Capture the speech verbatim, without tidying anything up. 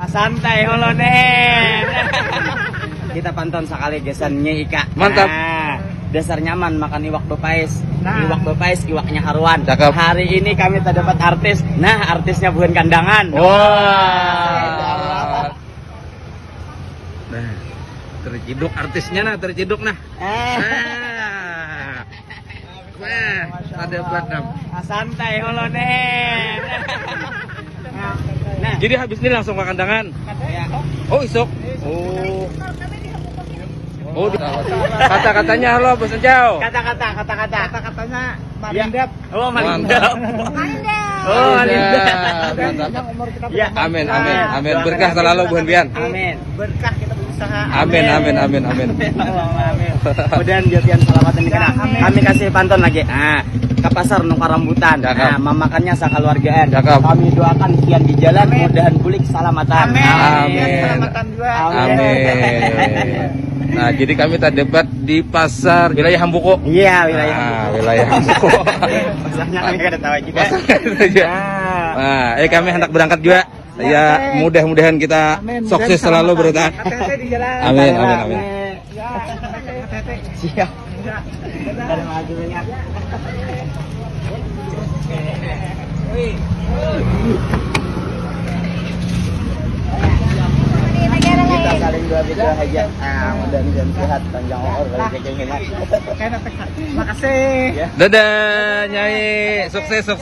Santai holo nih. Kita pantun sekali gasan Nyai Ika. Mantap. Nah, dasar nyaman makan iwak bepais. Nah. Iwak bepais, iwaknya haruan. Cakep. Hari ini kami terdapat artis. Nah, artisnya bukan kandangan. Wah. Nah, terciduk artisnya nah, terciduk nah. Eh. Nah. Wah, ada buat nam. Santai holo nih. Nah, Jadi habis ini langsung makan tangan. ya. Oh, isuk. Oh. Oh, di- kata-katanya halo Bos Encau. Kata-kata, kata-kata. Kata-katanya malindap. Oh, malindap. Malindap. Oh, malindap. Mantap. Yang umur kita Ya. Amin, amin, amin. Doakan Berkah aja. selalu buhan pian. Amin. Berkah kita berusaha. Amin, amin, amin, amin. Allahumma amin. Mudahan dia pian salamatan di kena. Amin. Kami kasih pantun lagi. Nah, ke pasar nukar rambutan. Cakep. Nah, memakannya saka keluargaan. Cakep. Kami doakan pian di jalan Amin. Mudahan bulik salamatan. Amin. Amin. Keselamatan juga. Amin. Nah, jadi kami terdapat di pasar wilayah Hambuko. Iya, wilayah. Ah, wilayah Hambuko. Masalahnya kami kada tahu juga. Masalahnya itu aja. Nah. Nah, eh kami hendak berangkat juga. Ya, mudah-mudahan kita Amin. sukses Mudahan selalu selamat. berita. Hati-hati di jalan. Amin, amin, amin. Ya. Hati-hati. Siap. Terima kasih banyak. Kita saling dua beda aja. Ah, mudah-mudahan sehat, panjang umur, balik ke sini. Makasih. Dadah, Nyai. Sukses, sukses.